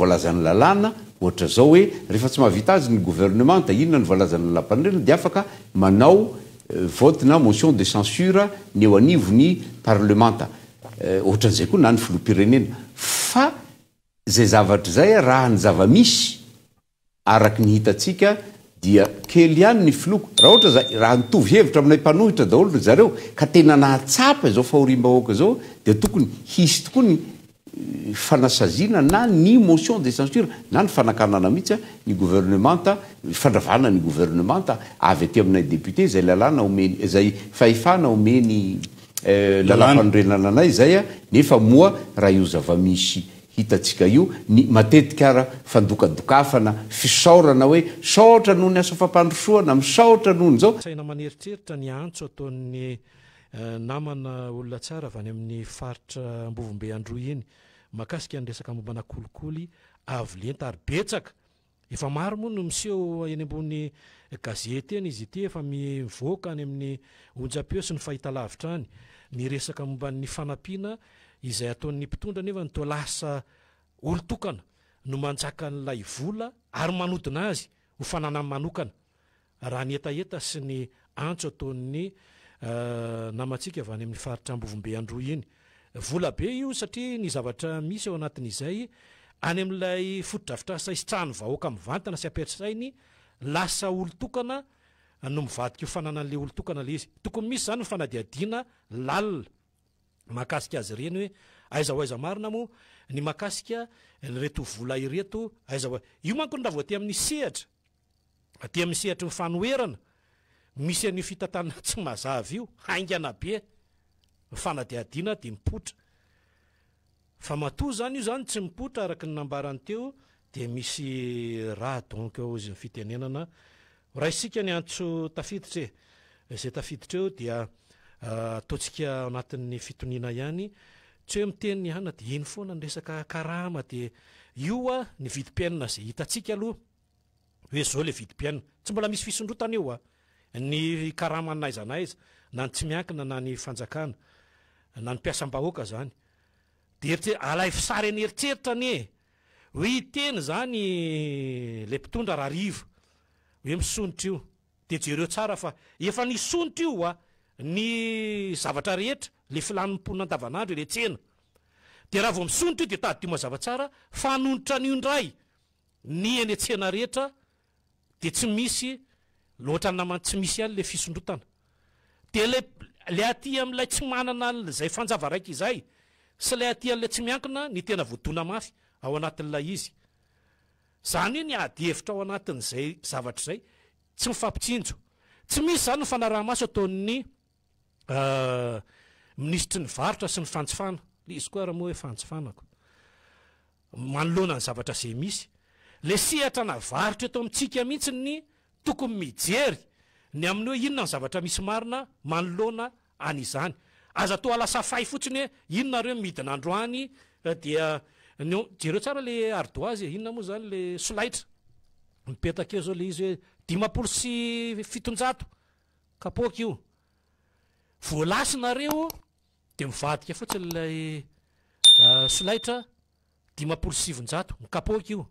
voalazan'ny lalàna, ohatra zao hoe rehefa tsy mahavita azy ny gouvernemanta, inona no voalazan'ny lalàmpanorenana, dia afaka manao vote na motion de censure ny eo anivon'ny parlemanta. Ohatran'izay koa na ny filoham-pirenena. Fa izay zavatra izay raha ny zava-misy Araka ny hitantsika dia kely ihany ny filoha, raha ohatra za, raha nitovy hevitra aminay mpanohitra daholo ry zareo ka tena nahatsapa izao fahoriam-bahoaka izao dia tokony hisy tokoa ny fanasaziana na ny motion de censure na ny fanakanana mihitsy ny gouvernemanta, fandravana ny gouvernemanta avy aty aminay député izay lalàna omeny, izay fahefana omeny lalàmpanorenana anay izay nefa moa raha io zava-misy Hitantsika io ny matetika ara fandokadokafana, fisaorana hoe misaotra noho ny asa fampandrosoana, misaotra noho ny izao. Saina aman'eritreritra ny antso ataon'ny namana olona tsara avy any amin'ny faritra Ambovombe Androy iny mahakasika ny resaka mombana kolikoly avo lenta ary betsaka. Efa maro moa no miseho eny ambony gazety eny izy ity, efa mivoaka any amin'ny onjam-peo sy ny fahitalavitra any ny resaka momba ny fanampiana izay ataon'ny mpitondra nefa toa lasa olon-tokana no manjaka an'ilay vola ary manodina azy ho fananany manokana. Raha ny hetaheta sy ny antso ataon'ny namantsika avy any amin'ny faritra Ambovombe Androy iny. Vola be io satria ny zavatra misy ao anatin'izay any amin'ilay fotodrafitrasa isitrahan'ny vahoaka mivantana sy ampiasainy lasa olon-tokana no mivadika ho fananan'ilay olon-tokana ilay izy. Tokony misy izany ny fanadihadiana lalina mahakasika azy ireny hoe aiza ho aiza marina moa ny mahakasika ireto vola ireto aiza ho io manko ny raha vao aty amin'ny sehatra Aty amin'ny sehatry ny fanoherana, misy an'io fitantanana tsy mazava io, haingana be ny fanadihadiana dia mipoitra. Fa matoa izany io izany tsy mipoitra araka ny nambarany teo dia misy raha donc hoy izy ny fitenenana. Raisintsika ny antso tafiditra e! Izay tafiditra eo dia ataontsika ao anatin'ny fitoniana ihany. Tsy hoe miteny ny anona dia iny foana ny resaka karama dia io hoa ny vidim-piainana izay hitantsika aloha. hoe zao le vidim-piainana. Tsy mbola misy fisondrotana eo a! Ny karama n'aiza n'aiza, na ny tsy miankina na ny fanjakana, na ny mpiasam-bahoaka zany. De eritrereto, alaivo sary an'eritreritra anie e! Hoe hiteny zany le mpitondra rahariva hoe misondrotra io. De jereo tsara fa efa nisondrotra io a! Ny zavatra rehetra, le filàn'ny mponina andavanandro eny an-tsena. De raha vao misondrotra io de tadidio mazava tsara fa hanonitra an'io indray Ny eny an-tsena rehetra dia tsy misy loatra namany tsy misy ihany le fisondrotana. Dia ilay le aty amin'ilay tsy manana an'izay fanjava raika izay sy ilay aty amin'ilay tsy miankina ny tena voadona mafy ao anatin'ilay izy. Izany hoe ny ady hevitra ao anatin'izay zavatra izay tsy mifampitsinjo. Tsy misy izany ny fanaraha-maso ataon'ny minisitry ny varotra sy ny fanjifana. Ilay izy koa ary moa hoe fanjifanako. Manoloana ny zavatra izay misy, ilay sehatra na varotra eto amintsika mihitsy ny tokony mijery ny amin'ny hoe inona ny zavatra misy marina manoloana an'izany. Aza toa lasa fay fotsiny hoe inona ary hoe midina androany dia ny jereo tsara ilay ardoise e, inona moa izany ilay solaitra mipetaka eo izao ilay izy hoe 750 kapoaka io. Voalasy nareo Dia mivadika fotsiny ilay solaitra 950, ny kapoaka io.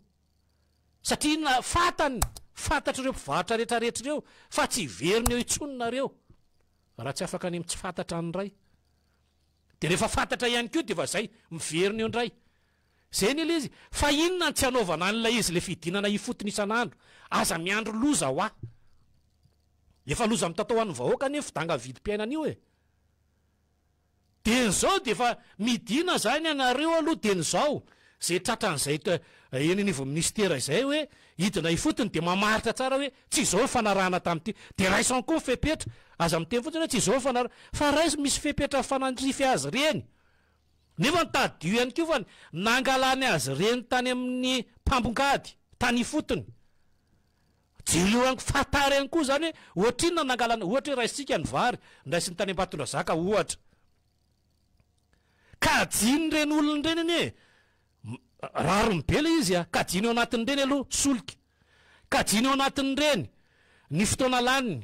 Satria inona, fantany, fantatr'ireo mpivarotra rehetra rehetra ireo fa tsy hiverina eo intsony nareo raha tsy afaka any amin'ny tsy fantatra any indray. Dia rehefa fantatra ihany koa dia efa zay, miverina eo indray. Zay anie ilay izy. Fa inona no tsy hanaovana an'ilay izy ilay fidinana ifotony isan'andro? Aza miandry loza hoa. Efa loza mitatao ho an'ny vahoaka anie fidangan'ny vidim-piainana io e. Dieny izao dia efa midina zany ianareo aloha dieny izao, izay tratran'izay eny anivon'ny minisitera izay hoe hidina ifotony dia mamaritra tsara hoe tsy izao ny fanarahana tamin'ity, dia raiso ihany koa ny fepetra, aza miteny fotsiny hoe tsy izao ny fanarahana fa raiso misy fepetra fanandrify azy ireny, nefa ny tadidio ihany koa fa nangalany azy ireny tany amin'ny mpambongady tany ifotony. Jereo ihany koa, fantaro ihany koa izany hoe ohatrinona nangalana, ohatra hoe raisintsika ny vary, nraisin'ny tany Ambatondrazaka ohatra. Kajian'ireny olona ireny anie e, rariny be ilay izy a, kajiana eo anatin'ireny aloha solika, kajiana eo anatin'ireny ny fotoana laniny,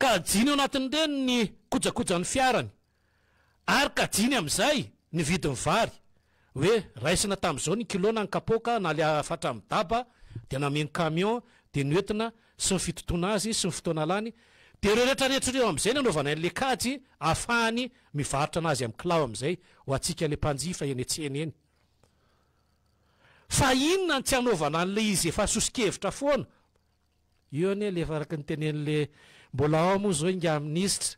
kajiana eo anatin'ireny ny kojakojan'ny fiarany, ary kajiany amin'izay ny vidin'ny vary. Hoe raisina tamin'izao ny kilao na ny kapoaka na le fatra midaba dia nameno camion dia noentina sy ny fitotoana azy sy ny fotoana lany dia ireo rehetra rehetra ireo amin'izay no anaovanay an'le kajy ahafahany mivarotra anazy amin'ny kilao amin'izay ho antsika le mpanjifa eny an-tsena eny. Fa inona no tsy anaovana an'le izy efa soso-kevitra foana? Io anie le efa araka ny tenenin'le mbola ao moa zao ingahy minisitra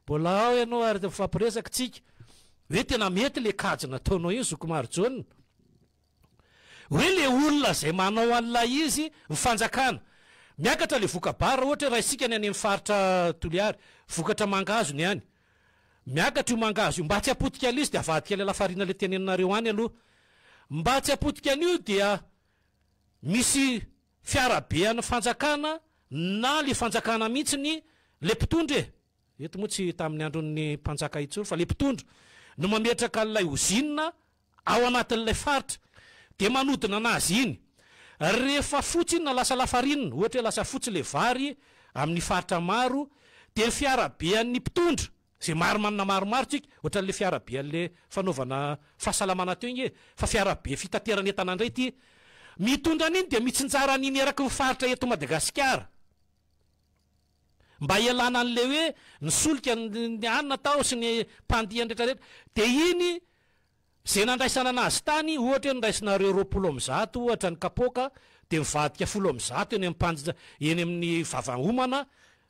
mbola ao ianao ary mifampiresaka tsika hoe tena mety le kajy nataonao iny zoky Marijaona hoe le olona zay manao an'ilay izy ny fanjakana miakatra le voka-bary raha ohatra hoe raisika ny any amin'ny faritra Toliary vokatra mangahazo ny any miakatra io mangahazo io mba tsy hapotika an'ilay izy dia avadika ilay lafarina le teneninareo any aloha mba tsy hapotika an'io dia Misy fiara be an'ny fanjakana na le fanjakana mihitsy ny le mpitondra e! Eto moa tsy tamin'ny andron'ny mpanjaka intsony fa le mpitondra no mametraka an'ilay ozinina ao anatin'ilay faritra dia manodina anazy iny. Rehefa fotsy iny na lasa lafarinina, ohatra hoe lasa fotsy le vary amin'ny faritra maro dia ny fiara be an'ny mpitondra Zay maro manana maromaro tsika, ohatran'le fiara be an'le fanaovana fahasalamana teo nge, fa fiara be fitaterana entana ndray ity. Mitondra an'iny dia mitsinjara an'iny eraky ny faritra eto Madagasikara. Mba hialana an'le hoe ny solika ny anona tao sy ny mpandiha ny rehetra rehetra. Dia iny zay nandraisana anazy tany, ohatra hoe noraisinareo 120 ohatra ny kapoaka, dia mivadika 110 eny amin'ny mpanjinja, eny amin'ny vavahomana,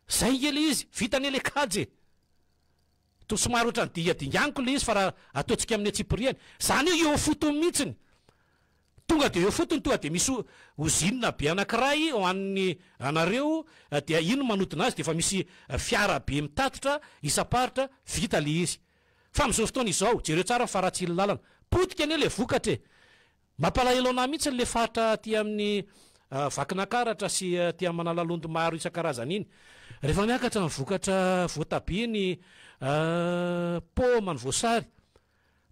Zay nge le izy, vita anie le kajy e! Toa somary ohatran'ny dingadinganiko le izy fa raha ataontsika amin'ny antsipiriany, zany hoe eo fotony mihitsiny, tonga de eo fotony tonga de misy ozinina be anakiray ho an'ny anareo dia iny no manodina azy de efa misy fiara be mitatitra isam-paritra, vita le izy. Fa amin'izao fotoana izao, jereo tsara ny faharatsian'ny lalana, potika anie le vokatra e! Mampalahelo anah mihitsy le faritra aty amin'ny Vakinakaratra sy aty amin'ny Manalalondo maro isan-karazany iny. Rehefa miakatra ny vokatra voatabia ny paoma, ny voasary.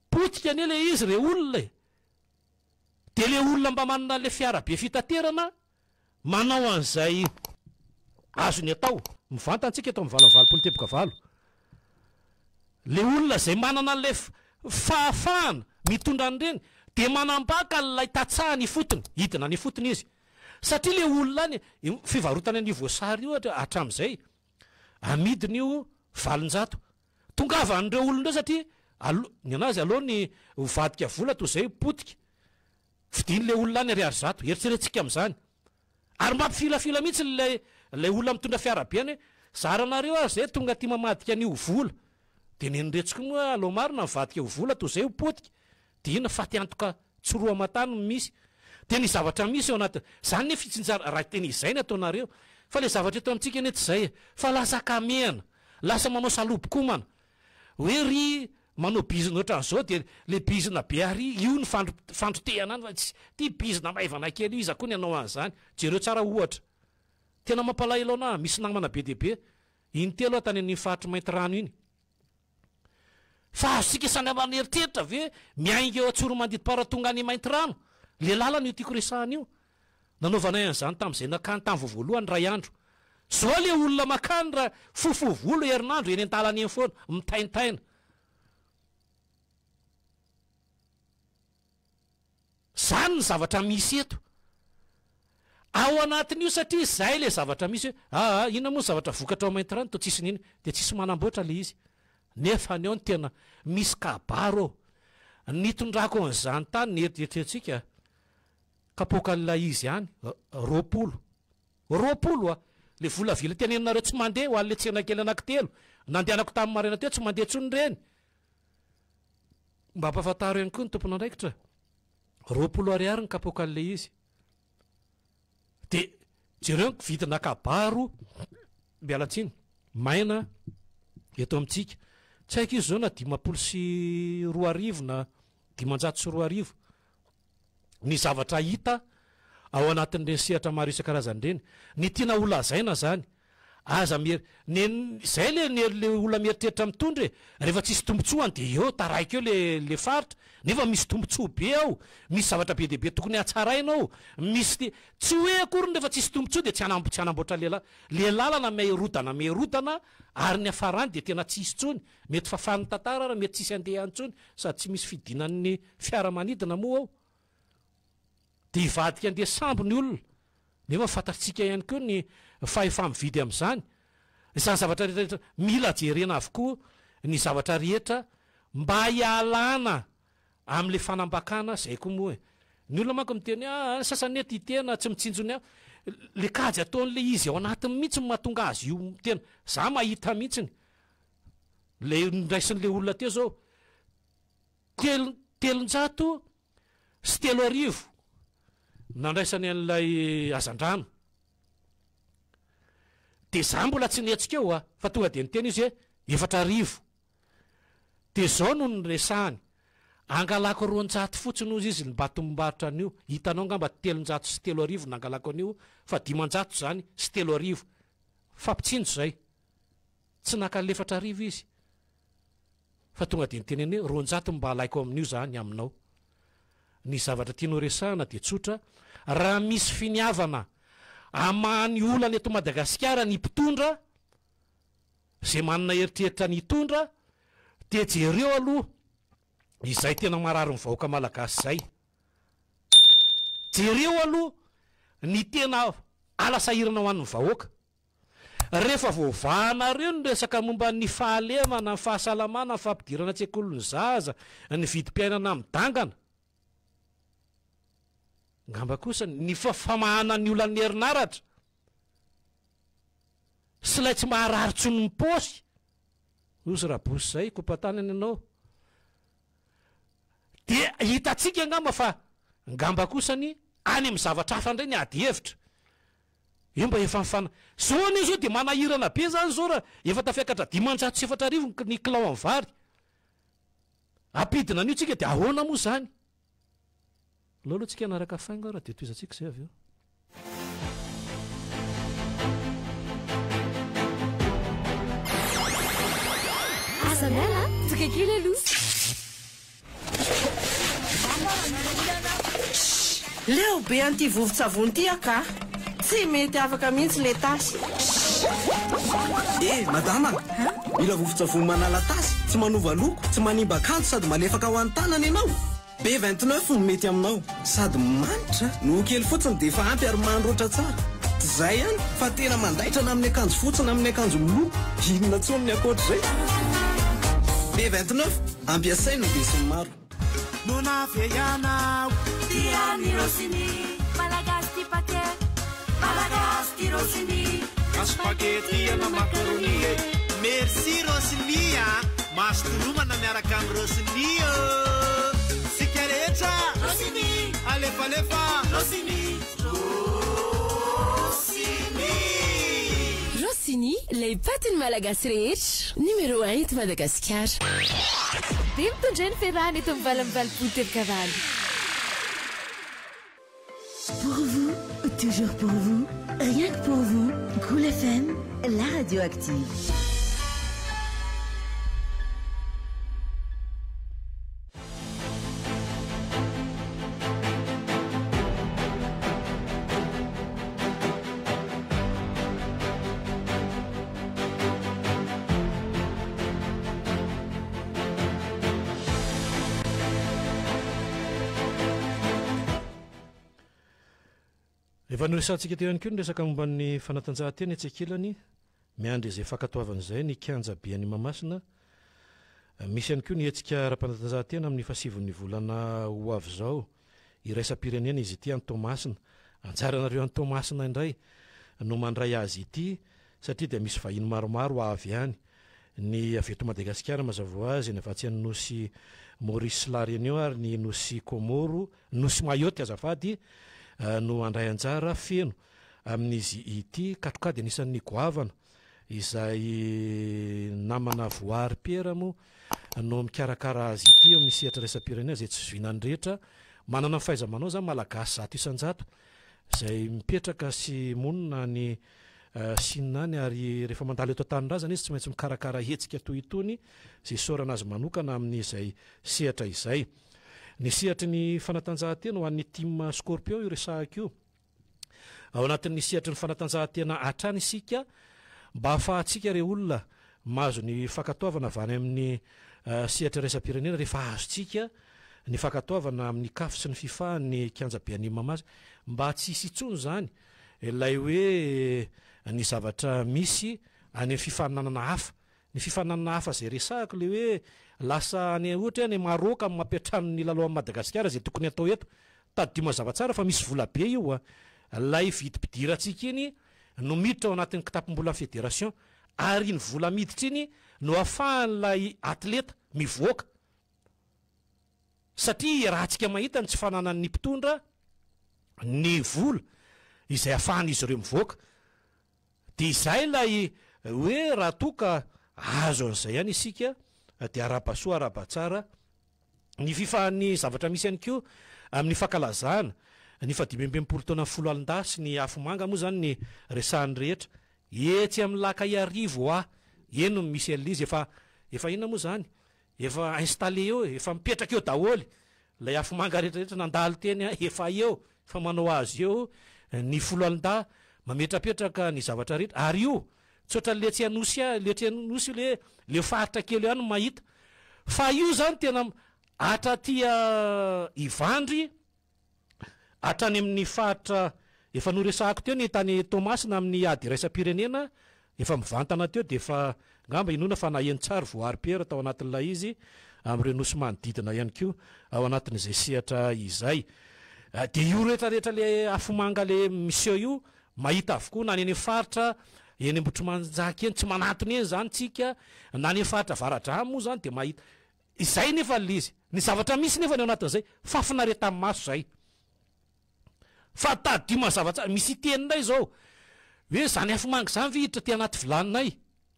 Potika anie le izy re olona e! Dia le olona mba manana le fiara be fitaterana Manao an'izay azony atao. Mivantana antsika eto amin'ny 88.8. Ilay olona izay manana an'ilay fahafahana mitondra an'ireny dia manambaka an'ilay tantsaha any ifotony, hidina any ifotony izy. Satria ilay olona any, fivarotana an'io voasary io ohatra hatramin'izay, amidiny io 800. Tongava an'ireo olona ireo satria alo, ny an'azy aleo ny ho vadika vola toy izay ho potika. Fidiny ilay olona any ariary 100. Eritreretintsika amin'izany. Ary mampifilafila mihitsy ilay ilay olona mitondra fiara be any hoe, zaranareo ary izay tonga aty mamadika an'io ho vola. Dia nen'iretsy koa moa aleo marina mivadika ho vola toy izay ho potika. Dia inona faty antoka tsy roa aman-tany no misy. Dia ny zavatra misy ao anatin'. Izany anie fitsinjara, raha tena izay ny ataonareo. Fa ilay zavatra eto amintsika anie tsy izay e. Fa lasa kamehana. Lasa manao salobokomana. Hoe ry manao bizina ohatran'izao dia le bizina be ary io ny fandrotehana any fa tsy ty bizina maivana kely io iza koa ny hanao an'izany. Jereo tsara ohatra. Tena mampalahelo anah, misy namana be dia be, intelo aho tany amin'iny faritry Maintirano iny. Fa azontsika samy an'eritreritra ve miainga eo Antsoromandidy para tonga any Maintirano? Le lalana io tiako resahana io. Nanaovanay an'izany tamin'izay nakany tamin'ny vao voalohany iray andro. Zao le olona makany raha fohifohy volo herinandro eny an-dalana eny foana, mitaintaina. Zany ny zavatra misy eto. Ao anatin'io satria zay le zavatra misy hoe aa inona moa ny zavatra vokatra ao Maintirano toa tsisy n'inona dia tsisy manamboatra le izy. Nefa ny ao ny tena misy kabaro ao. Nitondrako an'izany tany ny eritreretintsika Kapoakan'ilay izy ihany, 20. 20 a! Le vola vila teneninareo tsy mandeha ho an'le tsena kely anankitelo nandehanako tamin'ny maraina teo tsy mandeha intsony ireny. Mba ampahafantaro ihany koa ny tompon'andraikitra. 20 ariary ny kapoakan'ilay izy. Dia jereo ny vidina kabaro, miala tsiny, maina eto amintsika. Tsy haiko izy izao na 2050 na 2500. ny zavatra hita ao anatin'ireny sehatra maro isan-karazany ireny. Ny tiana ho lazaina izany, Aza mier, nen, zay le ner le olona mieritreritra mitondra e, rehefa tsisy tombotsoany de eo taraiky eo le le faritra, nefa misy tombotsoa be ao, misy zavatra be dia be tokony hatsaraina ao, misy ty, tsy hoe akory rehefa tsisy tombotsoa de tsy hanam tsy hanamboatra le la, le lalana mirodana mirodana ary ny hafarany de tena tsisy tsony, mety fafan'ny tantara ary mety tsisy andeha any tsony, sady tsy misy fidinan'ny fiaramanidina moa ao. Dia hivadika andeha sambo ny olona. Nefa fantatsika ihany koa ny fahefa-mividy amin'izany. Izany zavatra rehetra rehetra, mila jerena avokoa ny zavatra rehetra mba hialana amin'ilay fanambakana izay koa moa e. Ny olona manko miteny hoe ah, ny sasany anie tia tena, tsy mitsinjo ny hafa. Ilay kajy ataon'ilay izy ao anatiny mihitsy no mahatonga azy io tena. Za mahita mihitsiny. Ilay noraisin'ilay olona teo izao, telo, 3300 nandraisany an'ilay hazandrano. Dia za mbola tsy nihetsika eo a, fa tonga dia niteny izy hoe 4000. Dia zao no niresahany, angalako 200 fotsiny hozy izy ny mba tombom-barotra an'io, hitanao angamba 3300 nangalako an'io fa 500 izany sy 3000. Fampitsinjo izay. Tsy naka an'ilay 4000 izy. Fa tonga dia niteneny hoe 200 no mba alaiko amin'io za ny aminao. Ny zavatra tiany ho resahana dia tsotra, raha misy finiavana hamaha ny olana eto Madagasikara ny mpitondra, izay manana eritreritra ny hitondra, dia jereo aloha izay tena marary ny vahoaka malagasy izay. Jereo aloha ny tena ala sahirana ho an'ny vahoaka. Rehefa voavahanareo ny resaka momba ny fahalemana, ny fahasalamana, ny fampidirana an-tsekoly ny zaza, ny vidim-piainana midangana, ngamba kosa ny famahana ny olan'ny herinaratra sy ilay tsy maharary intsony ny paosy, hozy Rabosy izay, kopa-tanana ianao. Dia hitantsika angamba fa ngamba kosa ny any amin'ny zavatra hafa indray ny ady hevitra. Io mba efa mifana. Zao anie zao dia manahirana be zany zao raha efa tafiakatra 4500 ny kilao amin'ny vary. Ampidina an'io tsika dia ahoana moa zany? Aleo aloha tsika hanaraka faingo ara dia tohizantsika izay avy eo. Aza miala, tonga kely aloha. Leo be an'ity vovon-tsavony ity aho ka! Tsy mety afaka mihitsy ilay tasy. Eh madama a! Mila vovon-tsavony manala tasy, tsy manova loko, tsy manimba akanjo sady malefaka ho an'ny tanana ianao? B 29 no mety aminao. Sady manitra no kely fotsiny dia efa ampy ary mandroatra tsara. Tsy izay ihany fa tena mandaitra na amin'ny akanjo fotsy na amin'ny akanjo miloko. Inona intsony ny ankoatr'izay? B 29, ampiasaina ny besinimaro. No nahavehy anao. Tia an'i Rossini. Malagasy tia pate. Malagasy tia Rossini. Ka spaghetti na macaroni e. Merci Rossini a! Mazotoa lomana miaraka amin'i Rossini ô! Tsika rehetra. Rossini. Alefa alefa. Rossini. Rossini. Rossini, ilay patin'ny Malagasy rehetra. Numéro un eto Madagasikara. Dia mitondra ny fiarahana eto amin'ny 88 telo Pour vous, toujours pour vous, rien que pour vous, Cool FM, la radio active. Efa noresahantsika teo ihany koa ny resaka momba ny fanatanjahantena etsy ankilany, miandry izay fankatoavana izay ny kianja be any Mahamasina. Misy ihany koa ny hetsika ara-panatanjahantena amin'ny fahasivin'ny volana ho avy izao, iraisam-pirenena izy ity any Toamasina. Anjaranareo any Toamasina indray no mandray azy ity satria dia misy vahiny maromaro ho avy any. Ny avy eto Madagasikara mazava ho azy, ny avy atsy amin'ny nosy Maurice sy La Réunion ary ny nosy Comoro, nosy Mayotte azafady, no handray anjara feno amin'izy ity. Katrokady anisan'ny goavana izay namana Voary Pierre moa no mikarakara azy ity eo amin'ny sehatra iraisam-pirenena izay tsy zohiana ny rehetra. Manana ny fahaiza-manao izany Malagasy 100% izay mipetraka sy monina any. Chine any ary rehefa mandalo eto an-tanindrazana izy tsy maintsy mikarakara hetsika toy itony izay isaorana azy manokana amin'izay sehatra izay. Ny sehatry ny fanatanjahantena ho an'ny Team Scorpion io resahiko io. Ao anatin'ny sehatry ny fanatanjahantena hatrany isika mba hahafahantsika re olona mahazo ny fankatoavana avy any amin'ny sehatra iraisam-pirenena rehefa azontsika ny fankatoavana amin'ny Caf sy ny Fifa ny kianjabe an'i Mahamasina mba tsy hisy intsony izany ilay hoe ny zavatra misy any amin'ny fifaninanana hafa. Ny fifaninanana hafa izay resahako ilay hoe lasa any ohatra hoe any Maroc no mampiantrano ny lalao an'i Madagasikara izay tokony hatao eto. Tadidio mazava tsara fa misy vola be io a! Ilay vidim-pidirantsika iny no miditra ao anatin'ny kitapom-bolan'ny fédération ary iny vola miditra iny no ahafahan'ilay atleta mivoaka satria iarahantsika mahita ny tsy fananan'ny mpitondra ny vola izay ahafahan'izy ireo mivoaka. Dia izay ilay hoe raha toa ka azo an'izay ihany isika dia arahaba soa arahaba tsara. Ny fifahan'ny zavatra misy ihany koa amin'ny fankalazana ny fahadimy amby 60 taonan'ny foloalindahy sy ny afomanga moa izany ny resahan'ny rehetra. Etsy amin'ny Lac Iarivo hoa eny no misy an'ilay izy efa efa inona moa izany? Efa installé eo e, efa mipetraka eo daholo ilay afomanga rehetra rehetra nandalo teny a, efa eo, efa manao azy eo ny foloalindahy mametrapetraka ny zavatra rehetra ary io tsy ohatran'ny le etsy Anosy le etsy Anosy io le le faritra kely eo ihany no mahita fa io zany tena hatraty Ivandry hatrany amin'ny faritra efa noresahako teo ny tany Toamasina amin'ny ady iraisam-pirenena efa mivantana teo dia efa ngamba inoana fa naheno tsara Voahary Pierre tao anatin'ilay izy amin'ireo nosy manodidina ihany koa ao anatin'izay sehatra izay. Dia io rehetra rehetra le afomanga le miseho io mahita avokoa na any any faritra eny Ambohitrimanjaka eny tsy manantona eny izany tsika na any faritra Avaradrano moa izany dia mahita Izay nefa le izy. Ny zavatra misy nefa ny ao anatin'izay, fahafinaretan'ny maso izay. Fa tadidio mazava tsara, misy hiteny indray izao, hoe izany afomanga izany ve hiditra aty anaty vilaninay?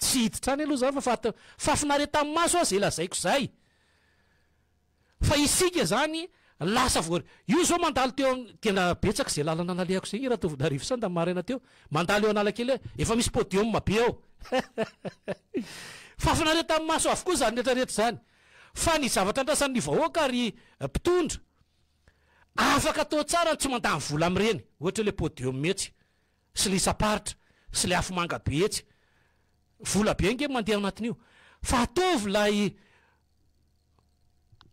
Tsy hiditra any aloha izany fa fahafinaretan'ny maso aza izay lazaiko izay. Fa isika izany lasa voa, io izao mandalo teo amin'ny, tena betsaka izay lalana nalehako izay nge Ratovinarivo Sanda maraina teo, mandalo eo Analakely eo, efa misy podium be ao. Fahafinaretan'ny maso avokoa izany rehetra rehetra izany. Fa ny zavatra andrasan'ny vahoaka ry mpitondra, afaka atao tsara ny tsy mandany vola amin'ireny, ohatra hoe ilay podium etsy, sy ilay isam-paritra, sy ilay afomanga be etsy. Vola be ange mandeha ao anatin'io. Fa ataovy ilay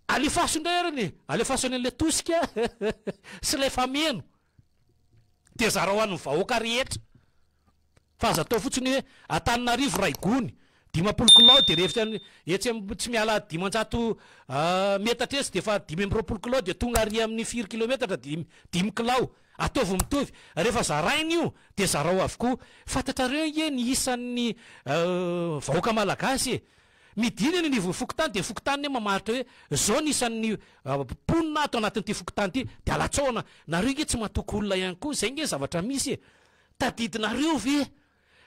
alefaso indray ary e, alefaso any an'ilay tosika sy ilay fameno. Dia zarao an'ny vahoaka rehetra. Fa aza atao fotsiny hoe Antananarivo iray gony, 50 kilao dia rehefa etsy amin'ny tsy miala 500 metatra etsy dia efa 25 kilao dia tonga ary amin'ny firy kilometatra dimy dimy kilao. Ataovy mitovy. Rehefa zaraina io dia zarao avokoa. Fantatrareo ange ny isan'ny vahoaka malagasy e. Midina eny anivon'ny fokontany dia ny fokontany anie mamaritra hoe izao ny isan'ny mponina ato anatin'ity fokontany ity dia alatsaoana. Nareo ange tsy matoky olona ihany koa. Izay ange ny zavatra misy e. Tadidinareo ve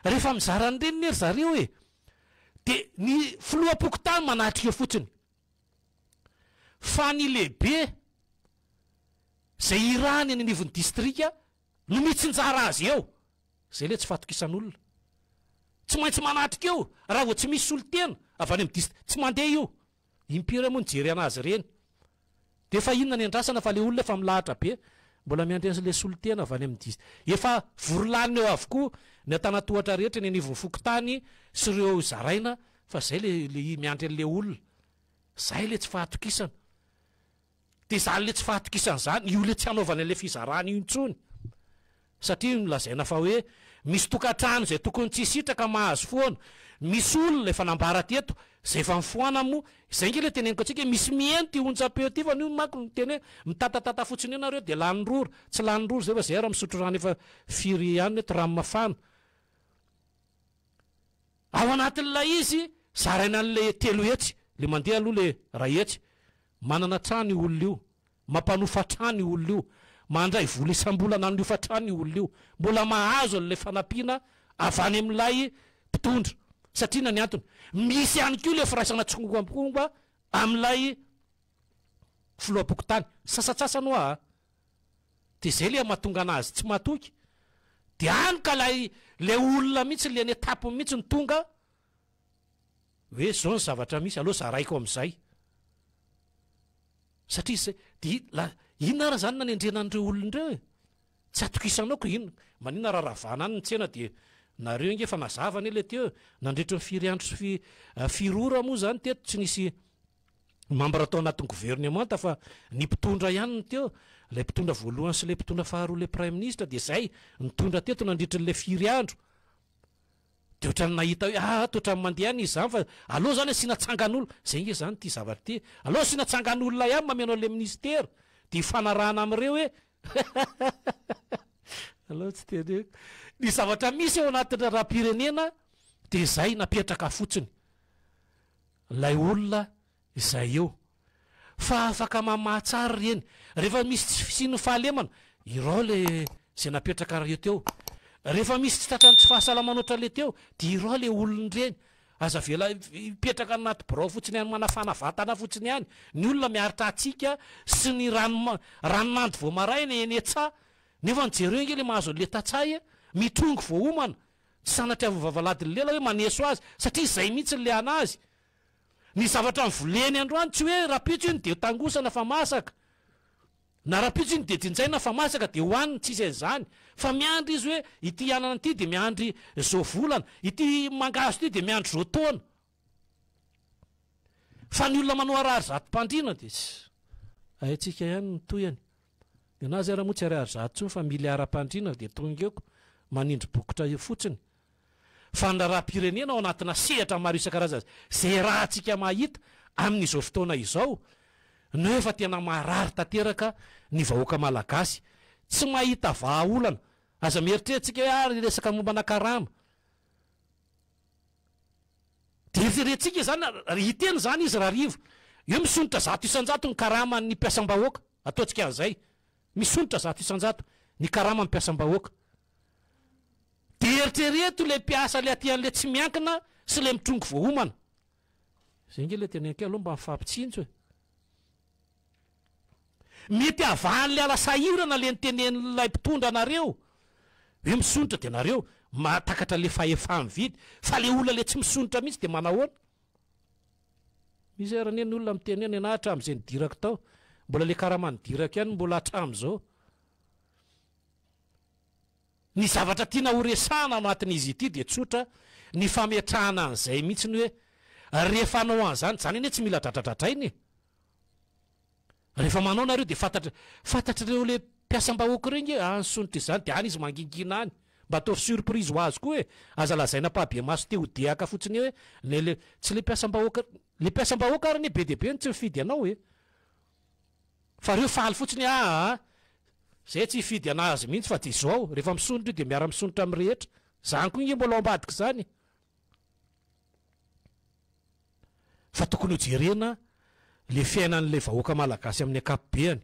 rehefa mizara an'ireny ne ry zareo e! Dia ny filoham-pokontany manatrika eo fotsiny. Fa ny lehibe izay irahany any anivon'ny distrika no mitsinjara azy eo. Izay ilay tsy fahatokisan'olona. Tsy maintsy manatrika eo raha vao tsy misy solontena avy any amin'ny dist-, tsy mandeha io. Impiry aho moa nijery an'azy ireny. Dia efa inona ny andrasana fa le olona efa milahatra be mbola miandry an'le solontena avy any amin'ny dist. Efa vory lanina eo avokoa ny antanantohatra rehetra eny anivon'ny fokontany sy ireo zaraina fa zay le le miandry an'le olona. Zay le tsy fahatokisana. Dia izany le tsy fahatokisana izany, io le tsy hanaovana an'ilay fizarana io intsony. Satria nolazaina fa hoe misy tokantrano izay tokony tsy hisitraka mahazo foana, misy olona efa nambara teto izay efa nifoanana moa, izay ange ilay teneniko antsika hoe misy miheno ity onjam-peo ity fa ny manko miteny hoe mitatatata fotsiny eo nareo dia lany rora, tsy lany rora izay fa izay ary misotro rano efa firy ihany eto rano mafana. Ao anatin'ilay izy zaraina an'ilay 300, ilay mandeha aloha ilay 100, manana trano io olona io, Mampanofa hatrany io olona io, mandray vola isam-bolana amin'ny hofantrano io olona io, mbola mahazo an'ilay fanampiana avy any amin'ilay mpitondra. Satria inona ny antony? Misy ihany koa ilay firaisana tsikombakomba amin'ilay filoham-pokontany. Sasantsasany hoa a! Dia izay ilay mahatonga an'azy tsy matoky. Dia any ka ilay Le olona mihitsy le any an-tampony mihitsy no tonga hoe zao ny zavatra misy, aleo zaraiko amin'izay. Satria izay, dia la, inona ary izany nanendrena an'ireo olona ireo e? Tsy atokisanao ko inona? Maninona raha ravana any ny tsena dia nareo ange efa nazava anie le teo e! Nandritry ny firy andro sy fi, firy ora moa izany teto tsy nisy membre tao anatin'ny gouvernemanta fa ny mpitondra ihany no teo, ilay mpitondra voalohany sy ilay mpitondra faharoa ilay praiminisitra dia izay nitondra teto nandritry ny ilay firy andro. Dia ohatran'ny nahita hoe aa toa ohatran'ny mandeha any izy izany fa aleo izany asiana tsangan'olona, izay ange izany ity zavatra ity, aleo asiana tsangan'olona ihany mameno an'ilay minisitera dia hifanarahana amin'ireo hoe aleo tsy teneniko. Ny zavatra misy ao anatin'ny raharaham-pirenena dia izay napetraka fotsiny. Ilay olona izay eo. Fa afaka mamaha tsara ireny. Rehefa misy tsy fisian'ny fahalemana, irao le izay napetrakareo teo. Rehefa misy tsy tratran'ny tsy fahasalamana ohatran'ilay teo, dia irao le olona ireny. Aza avela hipetraka anaty birao fotsiny any manafana vatana fotsiny ihany. Ny olona miaritra hatsiaka sy ny rano ranon'ando vao maraina eny an-tsaha. Nefa ny jereo ange le mahazo an'ilay tantsaha e! Mitrongy vao homana. Tsy sanatria avy vavaladin'ny lela hoe maneso azy satria izay mihitsy ny lehana azy. Ny zavatra novoleny androany tsy hoe rapitso iny dia tangosana fa masaka, na rapitso iny dia jinjaina fa masaka dia hohanina, tsisy an'izany. Fa miandry izy hoe ity anana ity dia miandry zao volana, ity mangahazo ity dia miandry zao taona. Fa ny olona manao harary zatom-pandriana dia tsy haintsika ihany ny tohiny. Ny anazy ara moa tsy ariary zato intsony fa miliaram-pandriana dia tonga eo manindry bokotra eo fotsiny. Fa ny raharaham-pirenena ao anatina sehatra maro isan-karazany izay iarahantsika mahita amin'izao fotoana izao no efa tena marary tanteraka ny vahoaka malagasy. Tsy mahita vahaolana. Aza mieritreritsika hoe ary resaka mombana karama. Dia eritreretintsika izany, hiteny izany izy rahariva, eo misondrotra 100% ny karaman'ny mpiasam-bahoaka, ataontsika an'izay, misondrotra 100% ny karaman'ny mpiasam-bahoaka. Dia eritrereto ilay mpiasa ilay aty an'ilay tsy miankina sy ilay mitrongy voaomana. Izay ange ilay teneniko aloha mba mifampitsinjo e. Mety havahan'ilay ala sahirana le nitenenin'ilay mpitondra anareo hoe misondrotra dia nareo mahatakatra le fahefa-mividy fa le olona le tsy misondrotra mihitsy dia manahoana? Misy ary anie ny olona miteny hoe nenaha hatramin'izay nidirako tao mbola le karama nidirako ihany mbola hatramin'izao. Ny zavatra tiana ho resahana ao anatin'izy ity dia tsotra, ny fametrahana an'izay mihitsy ny hoe rehefa hanao an'izany, izany anie tsy mila dradradradraina e! Rehefa manao nareo dia fantatra, fantatr'ireo le mpiasam-bahoaka ireo nge any sonitra izany dia any izy mangingina any. Mba ataovy surprise ho azy koa e! Aza lazaina ampahibemaso te ho dehaka fotsiny eo hoe le le tsy le mpiasam-bahoaka, le mpiasam-bahoaka ary anie be dia be no tsy mifidy anao e! Fa reo faly fotsiny aa zay tsy hifidy anazy mihitsy fa de zao rehefa misondrotra io de miara misondrotra amin'ny rehetra zany koa nge mbola ao ambadika zany fa tokony ho jerena le fiainan'le vahoaka malagasy amin'ny ankapobeany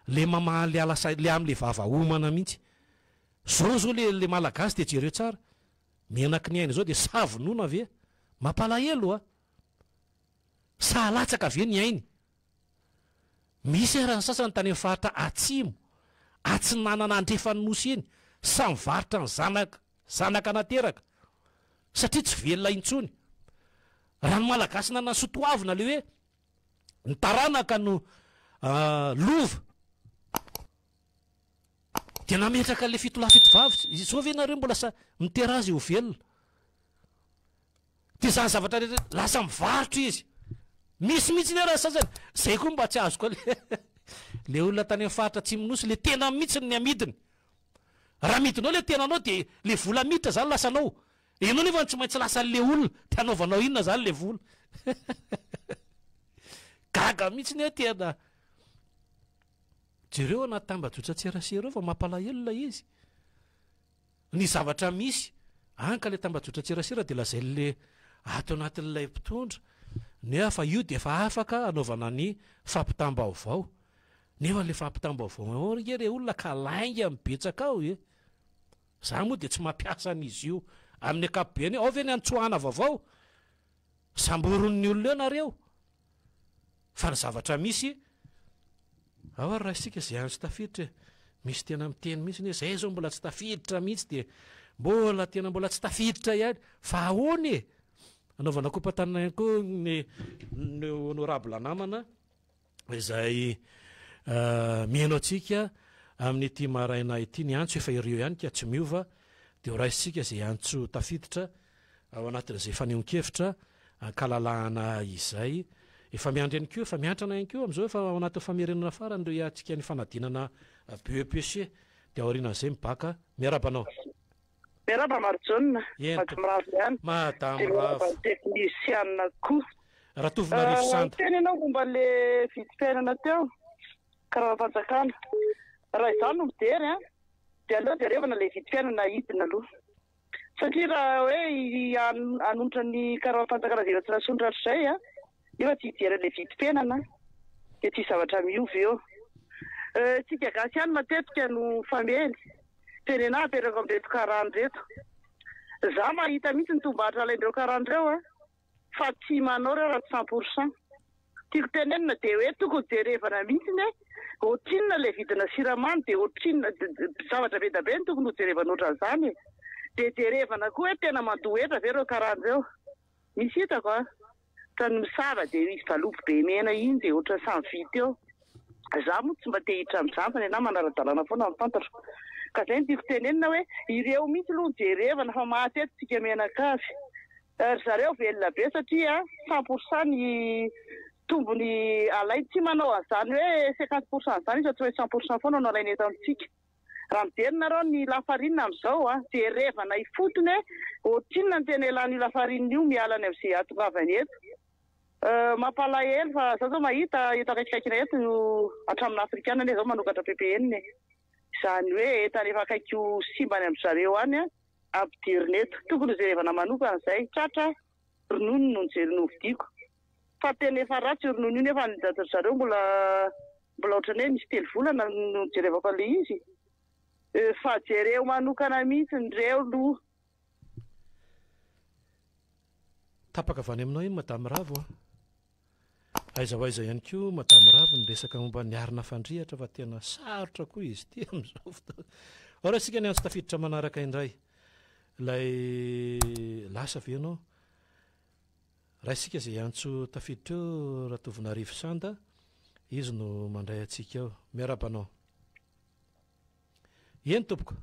le mamaha le ala le amle vava homana mihitsy zao zao le le malagasy de jereo tsara menaky ny aina zao de savonona ve mampalahelo a sa alatsaka ve ny ainy Misy ara ny sasany tany amin'ny faritra atsimo, atsinanana andrefan'ny nosy iny, samy mivarotra ny zanaka, zanaka nateraka, satria tsy velona intsony. Raha ny Malagasy nanana soatoavina le hoe ny taranaka no lova, dia nametraka an'le fitolahy fitovavy, izao ve nareo mbola sa mitera azy ho velona? Dia izany zavatra rehetra lasa mivarotra izy. Misy mihitsy ny ara sasany, zay koa mba tsy azoko ale. Le olona tany amin'ny faritra atsimo nosy, le tena mihitsy ny amidiny. Raha amidinao le tenanao dia le vola miditra zany lasanao. Ianao nefa tsy maintsy lasan'le olona, dia anaovanao inona zany le vola? Gaga mihitsy ny aho tena. Jereo anaty tambajotran-tserasera ao fa mampalahelo ilay izy. Ny zavatra misy, any ka le tambajotran-tserasera dia lazain'le ato anatin'ilay mpitondra nefa fa io dia efa afaka anaovana ny fampitam-baovao. Nefa le fampitam-baovao ao ry re olona ka lainga no betsaka ao e. Za moa dia tsy mampiasa an'izy io amin'ny ankapobeny hoe ao ve ny antsoahana vaovao? Samborin'ny olona eo nareo. Fa ny zavatra misy, ao ary raisitsika izay andro tsy tafiditra e. Misy tena miteny mihitsy hoe zay zao mbola tsy tafiditra mihitsy dia Mbola tena mbola tsy tafiditra ihany fa ahoana e? Anaovana kopa-tanana ihany koa ny ny honorable namana izay mihaino antsika amin'ity maraina ity. Ny antso efa ireo ihany ka tsy miova dia ho raisintsika izay antso tafiditra ao anatin'izay fanehoan-kevitra ankalalahana izay. Efa miandry ihany koa, efa miantrana ihany koa amin'izao efa ao anatin'ny famerenana farany ireo hiatrika ny fanadinana BEPC. Dia aorianan'izay mibaka. Miarahaba anao. Miarahaba Marijaona. Eny Madame Ravo ihany. Madame Dia miarahaba Ravo. ny teknisianina koa. Ratovonarivo Sanda. Niteny ianao momba le vidim-piainana teo, karazam-panjakana. Raha izaho no mijery an, dia aleo jerevana ilay vidim-piainana hidina aloha. Satria raha hoe hanonitra ny karazam-panjakana izay efa tsy nasondrotra hatrizay an, nefa tsy hijery an'ilay vidim-piainana dia tsisy zavatra miova eo. Tsika gasy ihany matetika no famely. Tenena apetrako amin'ireto karana ireto. Za mahita mihitsy ny tombahatra alain'ireo karana ireo a, fa tsy manao ireo raha tsy cent pour cent. Tiako tenenina dia hoe tokony jerevana mihitsy hoe ohatrinona ilay vidina siramamy dia ohatrinona, zavatra be dia be no tokony hojerevana ohatran'izany e. Dia jerevana koa hoe tena mandoa hetra ve ireo karana ireo. Misy hitako a. Ohatran'ny misava dia misy valopy be mena iny dia ohatran'ny samy vita eo. Za moa tsy mba te hiditra amin'izany fa ny anahy manara-dalàna foana no fantatro. Ka zay no tiako tenenina hoe ireo mihitsy aloha no jerevana fa maty eto tsika mianakavy. Ry zareo velona be satria cent pour cent ny tombony alainy. Tsy manao an'izany hoe cinquante pour cent izany izy fa tsy maintsy cent pour cent foana no alainy eto amintsika. Raha mijery nareo ny lafarine amin'izao a, jerevana ifotony hoe ohatrinona no tena ilan'io lafarine io miala any amin'izay ahatongavany eto. Mampalahelo fa za zao mahita eto akaikikaikinay eto hatramin'ny afrikana anie zao manokatra ppn e. Izany hoe entana efa akaiky ho simba any amin-dry zareo any ampidirina eto. Tokony hojerevana manokana izay. Tratra ronono no nijery novidiako. Fa tena efa ratsy io ronono io nefa ny date ry zareo mbola mbola ohatran'ny hoe misy 3 volana no nijerevako an'ilay izy. Fa jereo manokana mihitsy ndreo aloha. Tapaka avy any aminao iny Madame Ravo a! Aiza ho aiza ihany koa Madame Ravo ny resaka momba ny arina fandrihatra fa tena sarotra koa izy ity amin'izao fotoana. Ao raha isika ny antso tafiditra manaraka indray. Ilay lasa ve ianao? Raisika izay antso tafiditra eo Ratovonarivo Sanda, izy no mandray antsika eo. Miarahaba anao. Eny tompoko.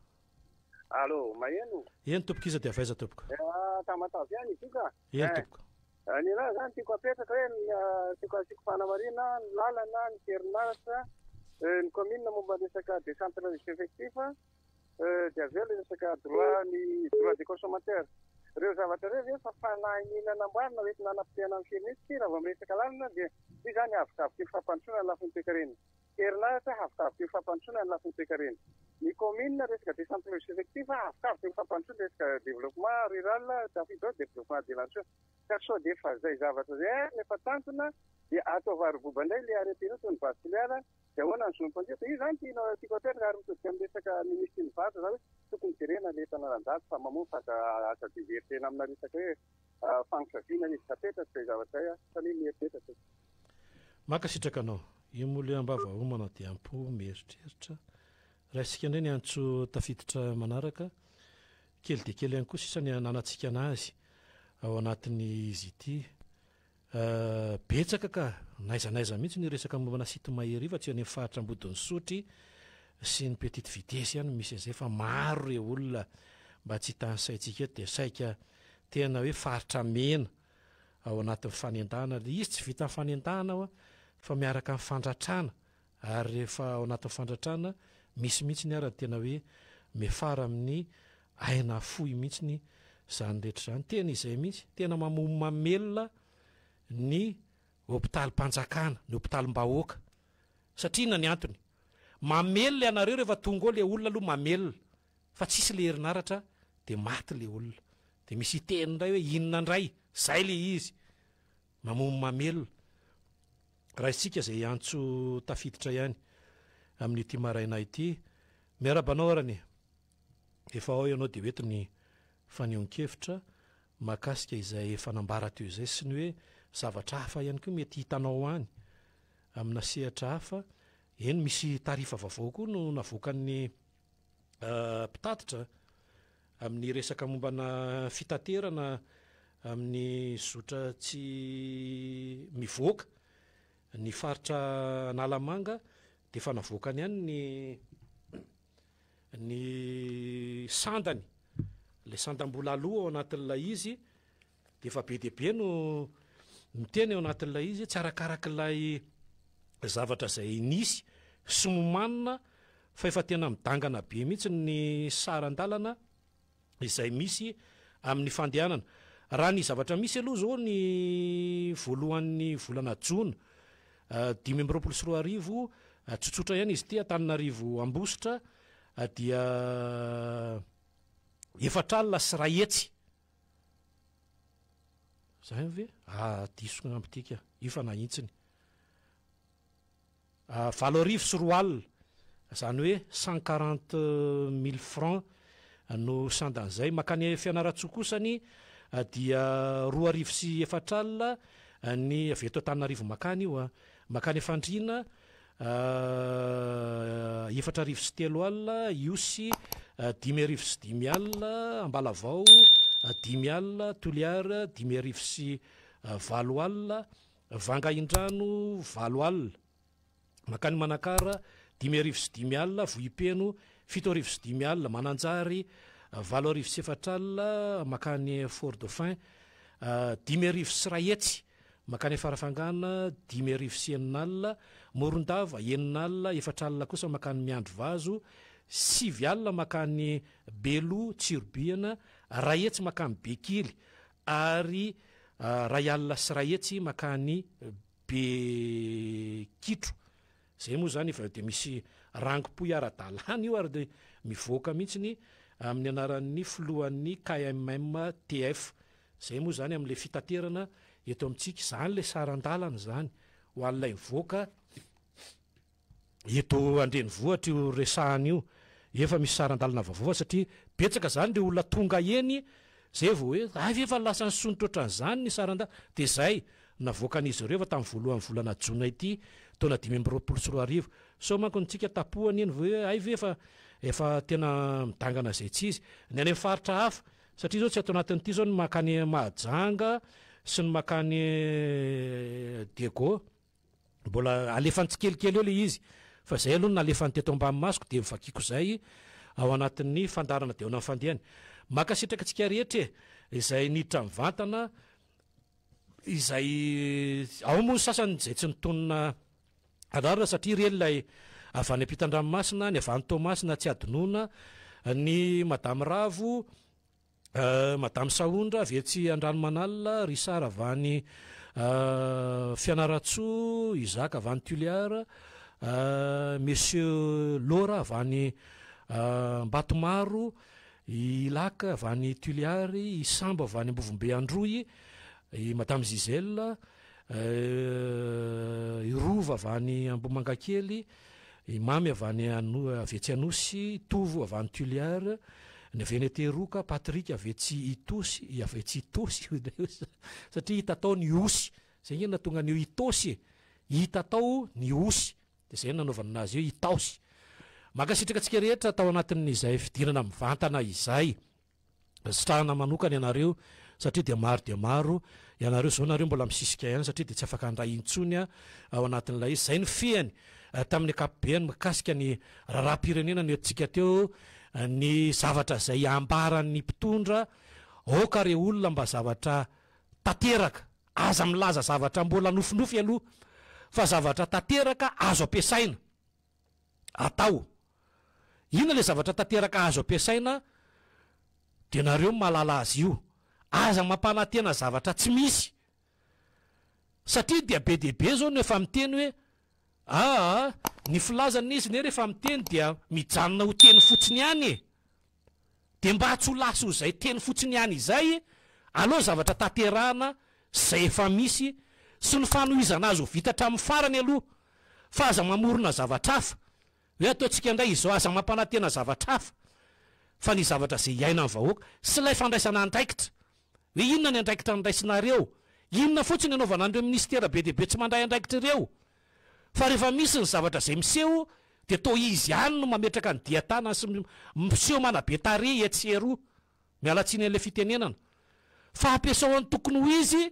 Allô, maheno? Eny tompoko, iza dia avy aiza tompoko? Eh, Tamatave ihany izy io ka. Eny eh. tompoko. Eh, ny raha zany tiako apetraka hoe eh, tiako asiako fanamarihana ny lalana, ny herinaratra, ny commune momba ny resaka décentralisation effectif. Dia avy eo ilay resaka droit ny droit des consommateurs. Ireo zavatra ireo ve efa fanahy namboarina ho entina hanapotehana ny firenena satria raha vao miresaka lalana dia io izany havokavoky ny fampandrosoana ny lafiny toekarena. Herinaratra havokavoky ny fampandrosoana ny lafiny toekarena. Ny commune resaka décentralisation effective havokavoky ny fampandrosoana resaka développement rural tafiditra ao développement de l'Antsohihy. Ka sao dia efa izay zavatra izay ary no efa tanjona dia atao varoboba indray ilay arrêté toy ny base Toliara Dia ahoana ny zon'ny mpanjifa? Io izany tiana tiako apetraka ary mitodika amin'ny resaka minisitry ny varotra izany hoe tokony jerena ilay entana randjato fa mamono fa aza aza divertena amina resaka hoe fagnosaviana izy. Apetraka izay zavatra izay fa ny mieritreritra tsy. Mankasitraka anao. Io moa le ambava homana dia am-po mieritreritra. Raisika indray ny antso tafiditra manaraka. Kely dia kely ihany koa sisa ny ananantsika anazy ao anatin'izy ity. Betsaka ka, n'aiza n'aiza mihitsy ny resaka mombana site mahery io fa tsy any amin'ny faritra Ambodin'Isotry sy ny petite vitesse ihany no misy an'izay fa maro ireo olona mba tsy tanisaintsika eto dia saika tena hoe faritra mena ao anatin'ny fanendahana ilay izy, tsy vitan'ny fanendahana hoa fa miaraka amin'ny fandratrana Ary rehefa ao anatin'ny fandratrana, misy mihitsy ny ara ny tena hoe miafara amin'ny aina afoy mihitsy izany rehetra izany. Tena izay mihitsy, tena mamono mamelona ny hopitalim-panjakana, ny hopitalim-bahoaka. Satria inona ny antony? Mamelona ianareo rehefa tonga ao ilay olona aloha mamelona, fa tsisy ilay herinaratra dia maty ilay olona. Dia misy hiteny indray hoe inona indray? Izay ilay izy. Mamono mamelona. Raisintsika izay antso tafiditra ihany amin'ity maraina ity. Miarahaba anao arany e. Efa ao ianao dia ho eto ny fanehoan-kevitra mahakasika izay efa nambara teo izay sy ny hoe zavatra hafa ihany koa mety hitanao any amina sehatra hafa. Eny misy tarifa vaovao koa no navoakan'ny mpitatitra. amin'ny resaka mombana fitaterana amin'ny zotra tsy mivoaka ny faritra Analamanga dia efa navoakany ihany ny ny sandany, ilay sandam-bola aloa ao anatin'ilay izy dia efa be dia be no miteny ao anatin'ilay izy, tsy arakarak'ilay zavatra izay nisy sy nomanina fa efa tena midangana be mihitsy ny saran-dalana izay misy amin'ny fandehanana. Raha ny zavatra misy aloha izao ny voalohan'ny volana jona 2025, tsotsotra ihany izy ity, Antananarivo Ambositra dia 140. Zay ve? Ah, diso angamba ity ka. Io fa nahintsiny. 2008, izany hoe 140 mille francs no sandan'izay. Mankany Fianarantsoa kosa ny dia 2400 ny avy eto Antananarivo mankany io. Mankany Fandriana 3304, Ihosy 5500, Ambalavao 5000, Toliara 5800, Vangaindrano 8000, mankany Manakara 5500, Vohipeno 7500, Mananjary 8400, mankany Fort Dauphin 5100, mankany Farafangana 5600, Morondava 6000, 4000 kosa mankany Miandrivazo, 9000 mankany Belo, Tsiribihina, 100 mankany Bekily ary 10100 mankany Bekitro. Izay moa izany efa dia misy rango-pohy ara-dalàna io ary dia mivoaka mihitsy ny amin'ny anaran'ny filohan'ny KMMTF. Izay moa izany amin'ilay fitaterana eto amintsika. Izany ilay saran-dalana izany ho an'ilay mivoaka eto an-drenivohitra io resahana io. Efa misy saran-dalana vaovao satria betsaka izany ireo olona tonga eny izay vao hoe hay ve efa lasa nisondrotra ohatran'izany ny saran-dalana. Dia izay navoakan'izy ireo efa tamin'ny voalohan'ny volana jona ity taona 2025. Sao manko ny tsika tapohana eny vao hoe hay ve efa efa tena midangana izay tsy izy. Ny any amin'ny faritra hafa satria izao tsy ato anatin'ity izao ny mankany Mahajanga sy ny mankany Diego. Mbola alefany tsikelikely eo ilay izy fa izay aloha no nalefany teto ambany masoko dia novakiako izay ao anatin'ny fandaharana dia ao anatin'ny fandehany. Mankasitraka antsika rehetra e! Izay niditra mivantana, izay ao moa ny sasany izay tsy nitonona anarana satria ireny ilay avy any ampitan-dranomasina, ny avy any Toamasina tsy hadinoina, ny Madame Ravo, Madame Sahondra avy etsy Andranomanalina, Richard avy any Fianarantsoa, Isaac avy any Tuléar, Monsieur Laura avy any Ambatomaro, i Ilaka avy any Tuléar, i Sambo avy any Ambovombe Androy, i Madame Gisèle, i Rova avy any Ambohimangakely, i Mamy avy any avy etsy Anosy, Tovo avy any Tuléar, ny avy eny Antehiroka, Patrick avy etsy Itosy, avy etsy Itosy satria hita tao ny osy, zay nge no nahatonga an'io Itosy e, hita tao ny osy, dia zay no nanaovana anazy hoe Itaosy. Mankasitraka antsika rehetra tao anatin'izay fidirana mivantana izay. Sitrahana manokana ianareo satria dia maro dia maro ianareo izao nareo mbola misisika ihany satria dia tsy afaka handray intsony ao anatin'ilay izy. Izay ny fehiny tamin'ny ankapobeny mikasika ny raharaham-pirenena noentintsika teo, ny zavatra izay ambaran'ny mpitondra, aoka re olona mba zavatra tanteraka, aza milaza zavatra mbola nofinofy aloha fa zavatra tanteraka azo ampiasaina. atao. Inona ilay zavatra tanteraka azo ampiasaina dia nareo no mahalala azy io. Aza mampanantena zavatra tsy misy. Satria dia be dia be zao no efa miteny hoe aa ny filazana izy ne rehefa miteny dia mijanona ho teny fotsiny ihany e. Dia mba tsy ho lasa ho izay teny fotsiny ihany izay, aleo zavatra tanterahana izay efa misy sy ny fanohizana azy ho vita hatramin'ny farany aloha fa aza mamorona zavatra hafa hoe ataontsika indray izao, aza mampanantena zavatra hafa fa ny zavatra izay iainan'ny vahoaka sy ilay fandraisana andraikitra hoe inona ny andraikitra noraisinareo, inona fotsiny anaovana an'ireo minisitera be dia be tsy mandray andraikitra ireo fa rehefa misy ny zavatra izay miseho dia toa izy ihany no mametraka ny dian-tanany sy miseho manabe tarehy etsy sy eroa. Miala tsiny an'ilay fitenenana. Fa ampiasao an'ny tokony ho izy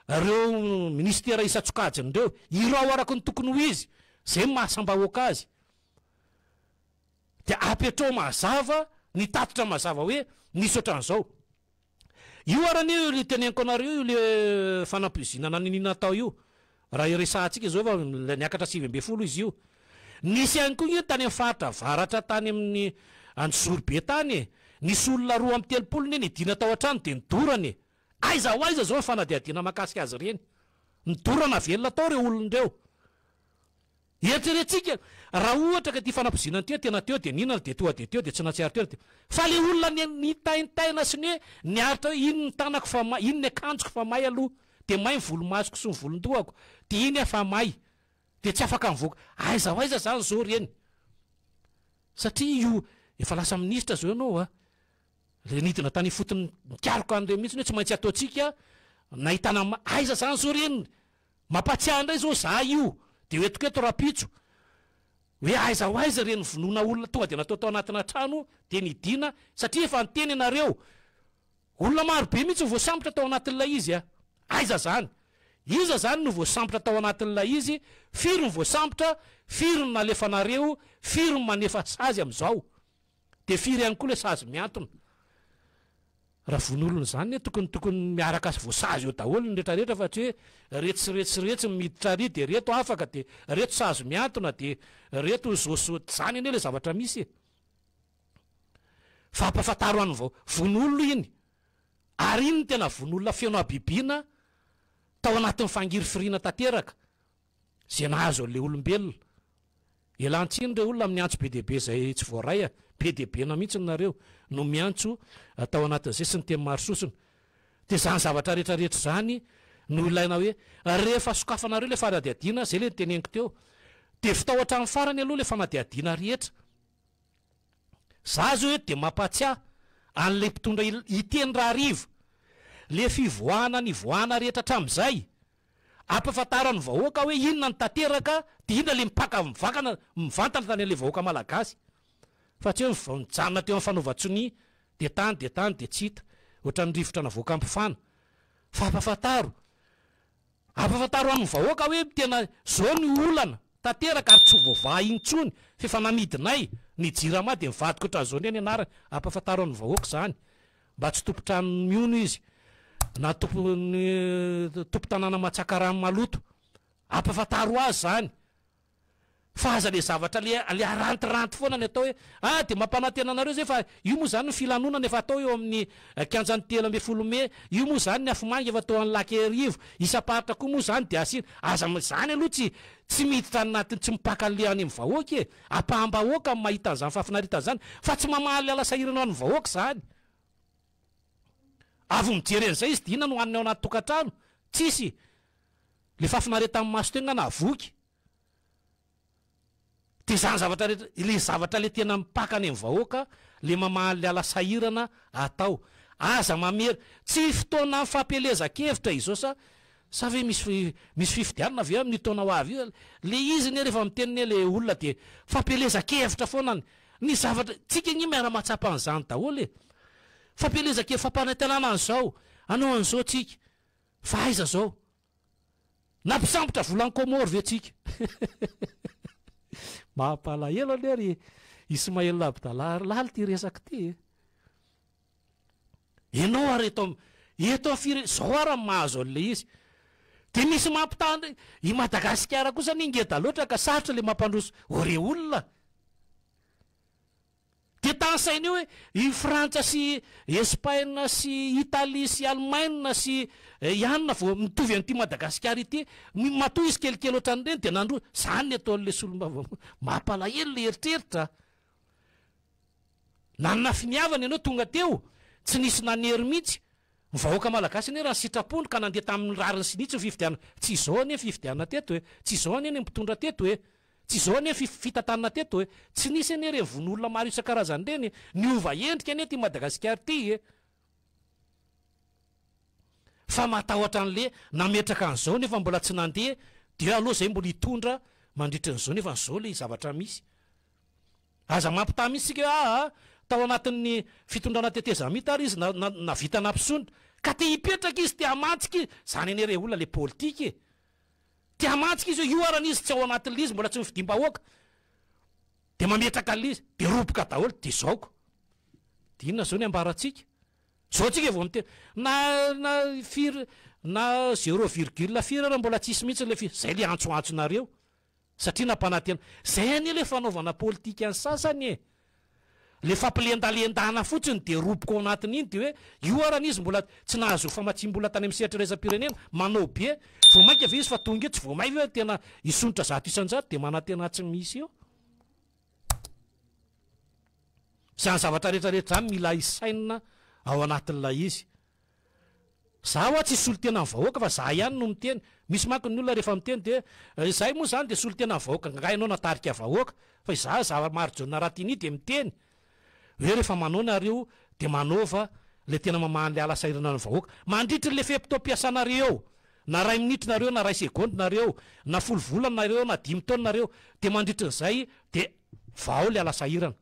ireo minisitera isan-tsokajiny ireo. Irao araka ny tokony ho izy. Izay no maha sam-bahoaka azy. Dia apetrao mazava ny tatitra mazava hoe nisy ohatran'izao. Io ary anie io le teneniko anareo io le fanampoizinana niniana atao io. Raha iresahantsika izao efa niakatra 19 izy io. Nisy ihany koa nge tany amin'ny faritra avaratra tany amin'ny Anjozorobe tany e. Nisy olona 32 ne nidina tao an-trano dia nidorana e. Aiza ho aiza izao ny fanadihadiana mahakasika azy ireny. Nidorana velona tao ireo olona ireo. Eritreretintsika, raha ohatra ka ity fanampoizinana ity tena teo dia nihinana dia tonga dia teo dia tsy nahatsiaro tena dia. Fa ilay olona nitaintaina sy ny hoe niaritra hoe iny ny tanako fa may, iny ny akanjoko fa may aloha, dia may ny volomasoko sy ny volon-dohako, dia iny aho fa may, dia tsy afaka mivoaka. Aiza ho aiza izany izao ireny? Satria io efa lasa minisitra izao ianao a! Ilay nidina tany ifotony nikaroka an'ireny mihitsy hoe tsy maintsy ataontsika nahitana aiza izany izao ireny? Mampatsiahy indray zao za io de ho entiko eto rapitso hoe aiza ho aiza ireny vonoana olona tonga de natao tao anatina trano de nidina satria efa niteny ianareo olona maro be mihitsy no voasambotra tao anatin'ilay izy a! Aiza zany? Iza zany no voasambotra tao anatin'ilay izy? Firy no voasambotra? Firy no nalefanareo? Firy no manefa sazy amin'izao? De firy ihany koa le sazy mihantona? Raha vono olona izany anie tokony tokony miaraka sy voasazy eo daholo ny rehetra rehetra fa tsy hoe retsy sy retsy sy retsy miditra ary de reto afaka de reto sazy mihantona de reto zo zo zany anie le zavatra misy e! Fa ampafantaro an'ny vao vono olona iny ary iny no tena vono olona feno habibiana tao anatin'ny fangirifiriana tanteraka Izay nahazo an'ilay olombelona. Ialàn-tsiny re olona amin'ny antso be dia be izay tsy voaray a! Be dia be na mihitsy nareo no miantso tao anatin'izay sy ny teny maro sosona. Dia izany zavatra rehetra rehetra izany no ilaina hoe rehefa sokafanareo ilay fanadihadiana, izay ilay noteneniko teo, dia vitao hatramin'ny farany aloha ilay fanadihadiana rehetra. Za zao eto dia mampatsiahy an'ilay mpitondra hiteny rahariva, le fivoahana nivoahana rehetra hatramin'izay, ampafantaro ny vahoaka hoe inona no tanteraka dia inona le mipaka mivakana mivantana tany an'ilay vahoaka malagasy fa tsy hoe nijanona teo amin'ny fanaovan-tsonia dia tany dia tany dia tsy hita ohatran'ny rivotra navoaka ampifana fa ampafantaro Ampafantaro amin'ny vahoaka hoe tena zao ny olana tanteraka ary tsy ho voavaha intsony f'efa namidinay ny jirama dia mivadika ohatran'izao indray ny anarany. Ampafantaro amin'ny vahoaka izany mba tsy tompon-trano mihono izy na tompon'ny tompon-tanàna matsaka rano maloto. Ampafantaro azy izany. Fa aza le zavatra le le arantiranty foana ny atao hoe ah de mampanantena anareo zay fa io moa zany ny filanonana efa atao eo amin'ny kianjan'ny 13 mey, io moa zany ny afomanga efa atao any lac Iarivo, isam-paritra koa moa zany de asiana, aza zany aloha tsy tsy miditra any anatin'ny tsy mipaka an'le any amin'ny vahoaka e, ampaham-bahoaka ny mahita an'izany fahafinaretana zany fa tsy mamaly ala sahirana ho an'ny vahoaka zany. Avy mijery an'izay izy de inona no haniny ao anaty tokantrano? Tsisy. Le fahafinaretan'ny maso teo nga nahavoky. Dia izany zavatra rehetra, ilay zavatra ilay tena mipaka any amin'ny vahoaka, ilay mamaly ala sahirana atao. Aza mamery, tsy fotoana fampielezan-kevitra izao sa sa ve misy misy fifidianana ve amin'io taona ho avy io? Ilay izy anie rehefa miteny anie ilay olona dia fampielezan-kevitra foana ny ny zavatra, tsika anie miara-mahatsapa an'izany daholo e! Fampielezan-kevitra, fampanantenana an'izao, hanao an'izao tsika, fa aiza izao? Nampisambotra volan'i Comores ve tsika? Mampalahelo anie ry Ismaël Abdallah ry laly ity resaka ity e. Ianao ary eto eto amin'ny fire zao ary ny mahazo an'ilay izy. Dia misy mampitaha indray. I Madagasikara kosa anie ngeda loatra ka sarotra ilay mampandroso ore olona. Dia tanisaina eo hoe i Frantsa sy Espaina sy Italie sy Alemaina sy i anona vao mitovy an'ity Madagasikara ity. Matoa izy kelikely ohatran'ireny dia nandroso. Izany ny ataon'ilay solombavambahoaka. Mampalahelo ilay eritreritra. Nanana finiavana ianao tonga teo, tsy nisy nanery mihitsy. Ny vahoaka malagasy anie raha ny sitrapony ka nandeha tamin'ny rariny sy ny hitsiny ny fifidianana. Tsy izao anie ny fifidianana teto e. Tsy izao anie ny mpitondra teto e. Tsy izao anie ny fitantanana teto e! Tsy nisy anie ireny vono olona maro isan-karazany ireny e! Niova endrika anie ity Madagasikara ity e! Fa matahotra an'le nametraka an'izao nefa mbola tsy nandeha dia aleo zay mbola hitondra mandritra an'izao nefa an'izao le zavatra misy. Aza mampitaha mihitsy isika hoe aa Tao anatin'ny fitondrana tetezamita ary izy na na navita nampisondrotra. Ka te hipetraka izy, te hamantsika izy. Zany anie re olona le politika e. Te hamantsika izy hoe io arany izy tsy ao anatin'le izy, mbola tsy nofidiam-bahoaka. De mametraka an'le izy, de roboka daholo, de zao ko. De inona zao ny ambarantsika? Zao tsika vao miteny, na na firy na zéro virgule firy ara mbola tsisy mihitsy le fi, zay le antsoantsonareo. Satria nampanantena. Zay anie le fanaovana politika ny sasany e! Le fampilendalendana fotsiny de roboka ao anatin'iny de hoe io arany izy mbola tsy nahazo famatsiam-bola tany amin'ny sehatra iraisam-pirenena, manao be, vao mainka ve izy fa tonga eo, tsy vao may ve hoe tena hisondrotra 100% de manantena tsy misy eo. Izany zavatra rehetra rehetra izany mila isainina ao anatin'ilay izy. Za hoa tsy solontenan'ny vahoaka fa za ihany no miteny. Misy manko ny olona rehefa miteny dia izahay moa izany dia solontenan'ny vahoaka angaha ianao natarika vahoaka fa izaho za Marijaona Ratini dia miteny hoe rehefa manao nareo dia manaova ilay tena mamaha an'ilay ala sahirana ny vahoaka mandritry ilay fe-potoam-piasanareo eo na iray minitra nareo na iray segondra nareo na folo volana nareo na dimy taona nareo dia mandritrin'izay dia vahao ilay ala sahirana.